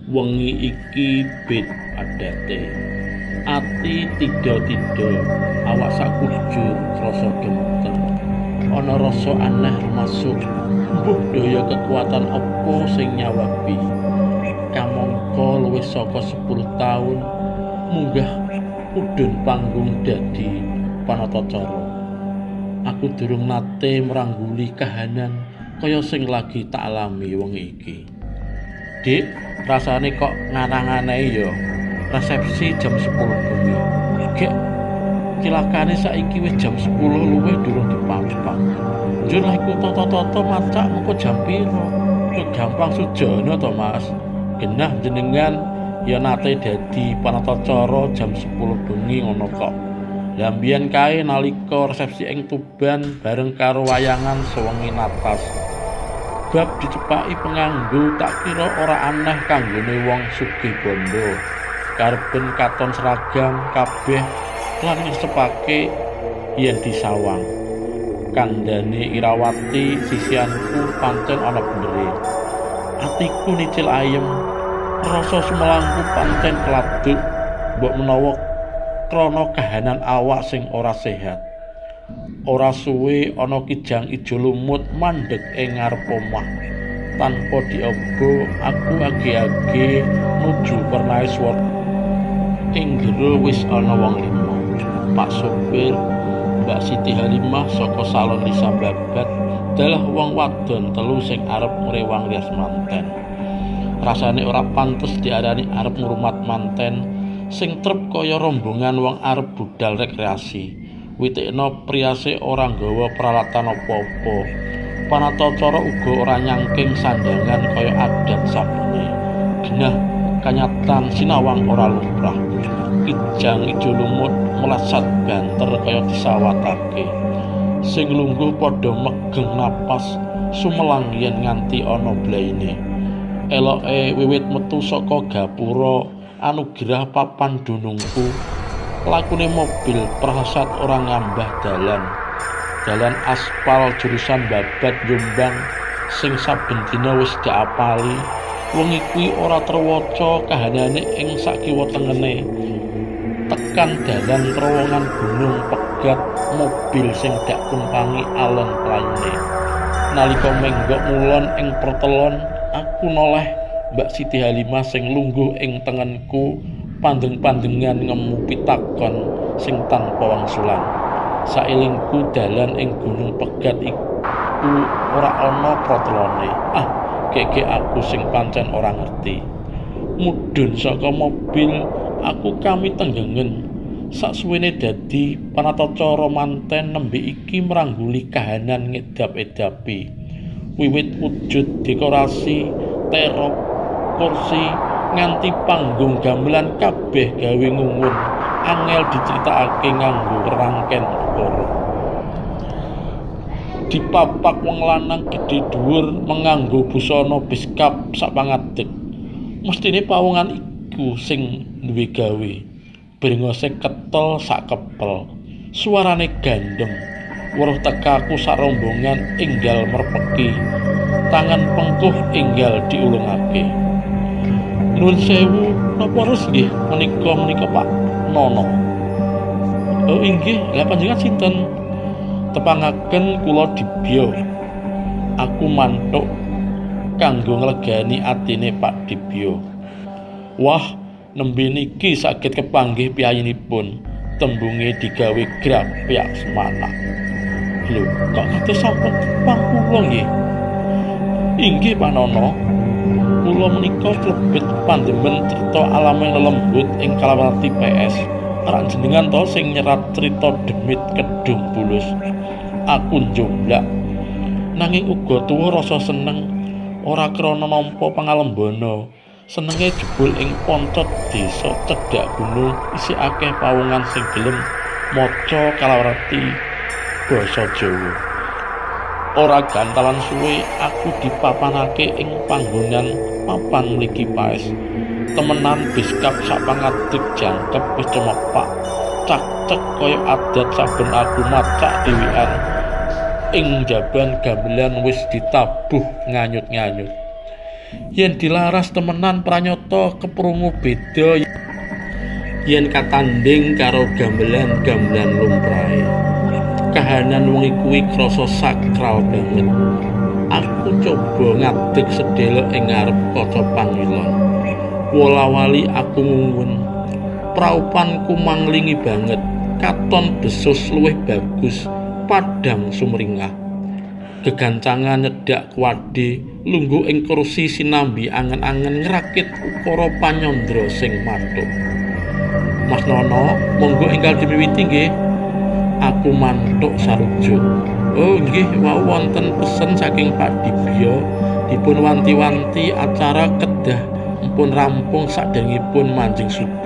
Wengi iki bed adate. Ati tidha-tidha, awak sakujur krasa gemeter. Ana rasa aneh masuk. Mbuh daya kekuatan apa sing nyawabi. Kamangka luwih saka 10 taun munggah mudhun panggung dadi panatacara. Aku durung nate mrangguli kahanan kaya sing lagi tak alami wengi iki. Dik, rasane kok nganang-anehi ya. Resepsi jam 10 bengi. Gek, cilakane saiki wis jam 10 luwih durung dipapak. Njur lha iku toto-toto macak mengko jam piro? Yo gampang sujono to, Mas. Genah jenengan ya nate dadi panatacara jam 10 bengi ngono kok. Lah mbiyen kae nalika resepsi ing Tuban bareng karo wayangan sewengi natas. Bab dicepaki penganggo tak kira ora aneh kanggone wong sugih bondo. Karben katon seragam kabeh lan ngesepake yen disawang. Kandhane Irawati sisianku pancen ana benere. Atiku nicil ayem, rasa sumelangku pancen keladuk, mbok menawa krana kahanan awak sing ora sehat. Ora suwe ana kijang ijo lumut mandheg ing ngarep omah. Tanpa diobo, aku age-age nuju pernahe swara. Ing jero wis ana wong lima. Pak sopir, Mbak Siti Halimah saka salon Lisa Babat, dalah wong wadon telu sing arep ngrewang rias manten. Rasane ora pantes diarani arep ngrumat manten sing trep kaya rombongan wong arep budal rekreasi. Witikna priase ora nggawa peralatan apa-apa. Panatacara uga ora nyangking sandangan kaya adat sabene. Genah kanyatan sinawang ora lumrah. Kijang ijo lumut melesat banter kaya disawatake. Sing lungguh padha megeng napas sumelang yen nganti ana blaine. Eloke wiwit metu saka gapura anugerah papan dunungku. Lakune mobil prasat ora ngambah dalan. Dalan aspal jurusan Babat Jombang sing saben dina wis diapali. Wengi kuwi ora terwaca kahanane ing sakiwa tengene. Tekan dalan terowongan Gunung Pegat, mobil sing dak tumpangi alon playune. Nalika menggok mulon ing pertelon, aku noleh Mbak Siti Halimah sing lungguh ing tengenku pandeng-pandengan ngemu pitakon sing tanpa wangsulan. Saelingku dalan ing Gunung Pegat iku ora ana protelone. Ah, gege aku sing pancen ora ngerti. Mudhun saka mobil, aku kami tenggengen. Saksuwene dadi panatacara manten nembe iki mrangguli kahanan ngedap-edapi. Wiwit wujud dekorasi, terop, kursi, nganti panggung gamelan kabeh gawe ngungun, angel diceritakake nganggo rangken perkara. Dipapak wong lanang gedhe dhuwur menganggo busana beskap sapangadeg. Mestine pawongan iku sing duwe gawe. Brengose ketel sak kepel, suarane gandeng. Weruh tekaku sak rombongan enggal merpeki, tangan pengkuh enggal diulungake. Nuwun sewu, napa res nggih menika Pak Nono? Oh inggih, lha panjenengan sinten? Tepangaken kula Dibyo. Aku mantuk kanggo nglegani atine Pak Dibyo. Wah, nembe niki saged kepanggih piyayinipun, tembunge digawe grapyak semanak. Lho, kok kados sampun tepang kula nggih? Inggih Pak Nono. Kula menika klebet pandemen crita alame lelembut ing Kalawati PS. Rak jenengan to sing nyerat crita demit Kedung Bulus. Aku njomblak. Nanging uga tuwa rasa seneng ora krana nampa pangalembana. Senenge jebul ing poncot desa cedhak gunung isih akeh pawongan sing gelem maca Kalawati basa Jawa. Ora gantalan suwe aku dipapanake ing panggonan papan mligi paes. Temenan beskap sapangadeg jangkep wis cemepak. Cak-cek kaya adat saben aku macak dhewean. Ing jaban gamelan wis ditabuh nganyut-nganyut. Yen dilaras temenan pranyata keprungu beda yen katandhing karo gamelan-gamelan lumrahe. Kahanan wengi kuwi krasa sakral banget. Aku coba ngadeg sedelok ing ngarep kaca pangilon. Wola-wali aku ngungun. Praupanku manglingi banget. Katon besus luwih bagus, padhang sumringah. Gegancangan nyedak kuwade, lungguh ing kursi sinambi angen-angen ngrakit ukara panyandra sing mathuk. Mas Nono, monggo enggal dimiwiti nggih. Aku mantuk sarujuk. Oh nggih, wau wonten pesen saking Pak Dibyo, dipun wanti-wanti acara kedah empun rampung saderengipun manjing subuh.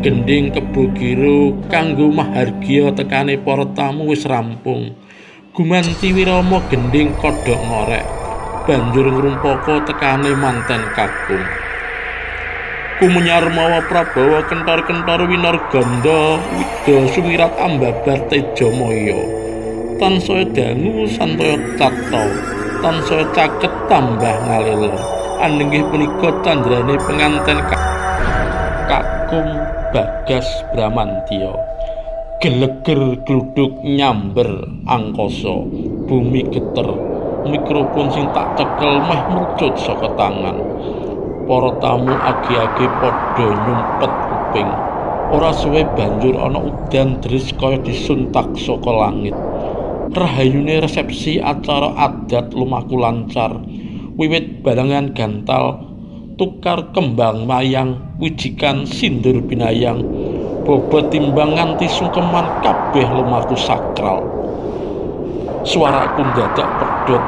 Gending kebo giro kanggo mahargya tekane para tamu wis rampung. Gumanti wirama gending kodhok ngorek, banjur ngrumpaka tekane manten kakung. Kumenyar mawa prabawa kentor-kentor winarganda wida sumirat ambabar tejamaya. Tansaya dangu santaya cata, tansaya caket tambah ngalela. Anenggih punika candrane penganten kakung Bagas Bramantya. Geleger gluduk nyamber angkasa, bumi geter, mikrofon sing tak cekel meh mrucut saka tangan. Para tamu age-age padha nyumpet kuping. Ora suwe banjur ana udan deres kaya disuntak saka langit. Rahayune resepsi acara adat lumaku lancar. Wiwit barengan gantal, tukar kembang mayang, wijikan sindur binayang, bobot timbang nganti sungkeman kabeh lumaku sakral. Suaraku ndadak pedhot,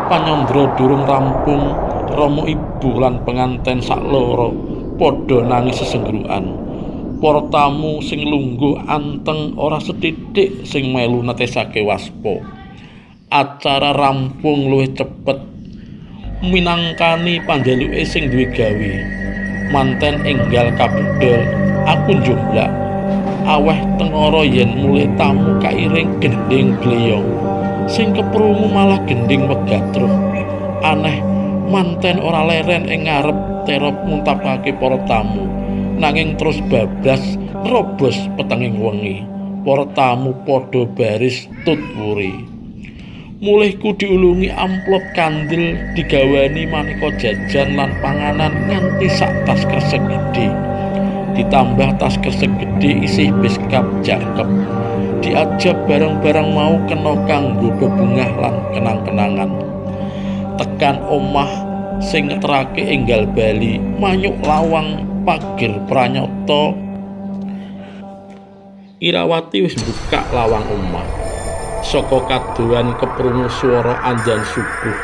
panyandra durung rampung, rama ibu lan penganten sakloro padha nangis sesenggurukan. Para tamu sing lungguh anteng ora sethithik sing melu netesake waspa. Acara rampung luwih cepet minangkani panjaluke sing duwe gawe. Manten enggal kabedol, aku njomblak. Aweh tengara yen mulih tamu kairing gending gleyong. Sing keprungu malah gending megatruh. Aneh, manten ora leren ing ngarep terop nguntapake para tamu. Nanging terus bablas robos petenging wengi. Para tamu padha baris tut wuri. Mulihku diulungi amplop kandel, digawani maneka jajan lan panganan nganti sak tas kresek gedhe. Ditambah tas kresek gedhe isih beskap jakep. Diajab barang-barang mau kena kanggo bebungah lan kenang-kenangan. Tekan omah sing ngeterake enggal bali, manyuk lawang pager pranyata. Irawati wis buka lawang omah. Saka kadohan keprungu swara anjan subuh.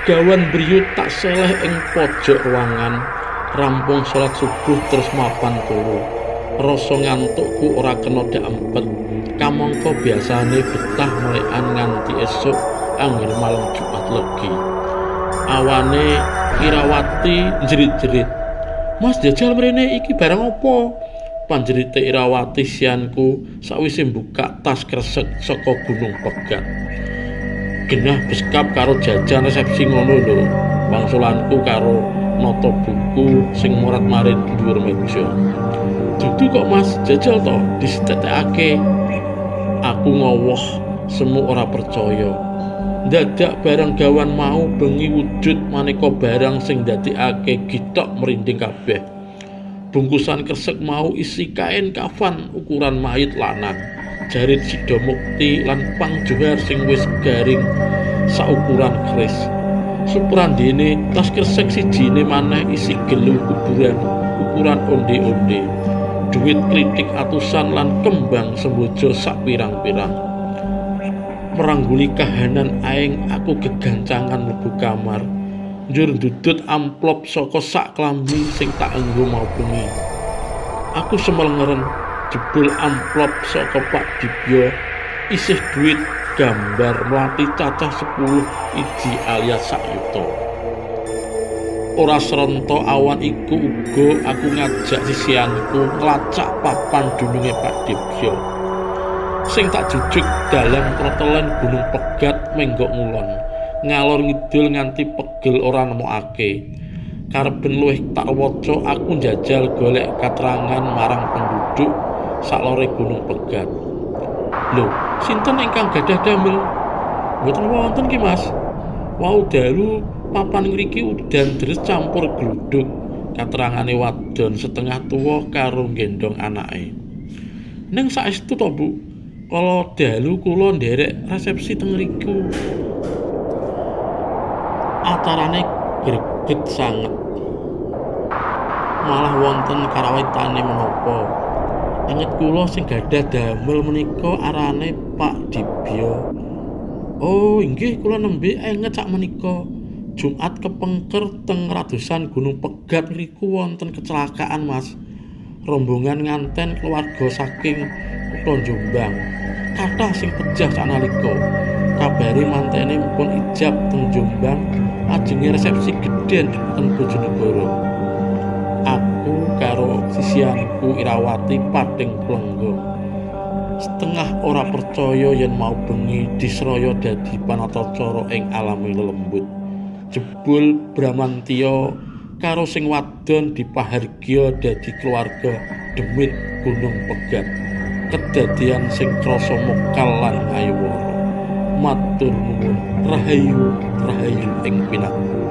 Gawan briyut tak seleh ing pojok ruangan. Rampung salat subuh terus mapan turu. Rasa ngantukku ora kena daempet. Kamangka biasane betah melekan nganti esuk angger malam Jumat Legi. Awane Irawati jerit-jerit. Mas jajal mrene iki barang apa? Panjerite Irawati sianku sakwise buka tas kresek saka Gunung Pegat. Genah beskap karo jajan resepsi ngono lho. Wangsulanku karo nata buku sing morat-marit dhuwur meja. Dudu kok Mas, jajal to disitetekake. Aku ngowoh semu ora percaya. Dadak barang gawan mau bengi wujud maneka barang sing ndadekake gitok merinding kabeh. Bungkusan kresek mau isi kain kafan ukuran mayit lanang, jarit sidomukti lan pangjohar sing wis garing saukuran keris. Suprandene tas kresek sijine maneh isi gelu kuburan ukuran onde-onde, duit klitik atusan lan kembang sembojo sak pirang-pirang. Merangguli kahanan aing, aku gegancangan mlebu kamar. Njur ndudut amplop saka sak klambi sing tak enggo mau bengi. Aku semelengeren jebul amplop saka Pak Dibyo isih duit gambar mlati cacah 10 iji alias sak yuta. Ora srenta awan iku uga aku ngajak sisianku nglacak papan dununge Pak Dibyo. Sing tak jujuk dalan protelen Gunung Pegat menggok ngulon. Ngalor ngidul nganti pegel ora nemokake. Kareben luwih tak waca, aku njajal golek katerangan marang penduduk saklore Gunung Pegat. Lho, sinten ingkang gadah damel? Mboten wonten ki, Mas. Wau dalu papan ngriki udan deres campur gluduk. Katerangane wadon setengah tuwa karo nggendong anake. Ning saestu to, Bu? Kala dalu kula nderek resepsi teng ngriku. Acarane greget sanget. Malah wonten karawitane menapa. Inget kula sing gadah damel menika arane Pak Dibyo. Oh, inggih kula nembe enget sak menika. Jumat kepengker teng radosan Gunung Pegat ngriku wonten kecelakaan, Mas. Rombongan nganten keluarga saking kutha Jombang. Kathah sing pejah sanalika. Kabare mantene pun ijab teng Jombang, ajenge resepsi gedhen teng Bojonegoro. Aku karo sisianku Irawati pating plenggo. Setengah ora percaya yen mau bengi disraya dadi panatacara ing alame lelembut. Jebul Bramantya karo sing wadon dipahargya dadi keluarga demit Gunung Pegat. Kedadian sing krasa mokal lan aywara. Matur nuwun, rahayu, rahayu ing pinangan.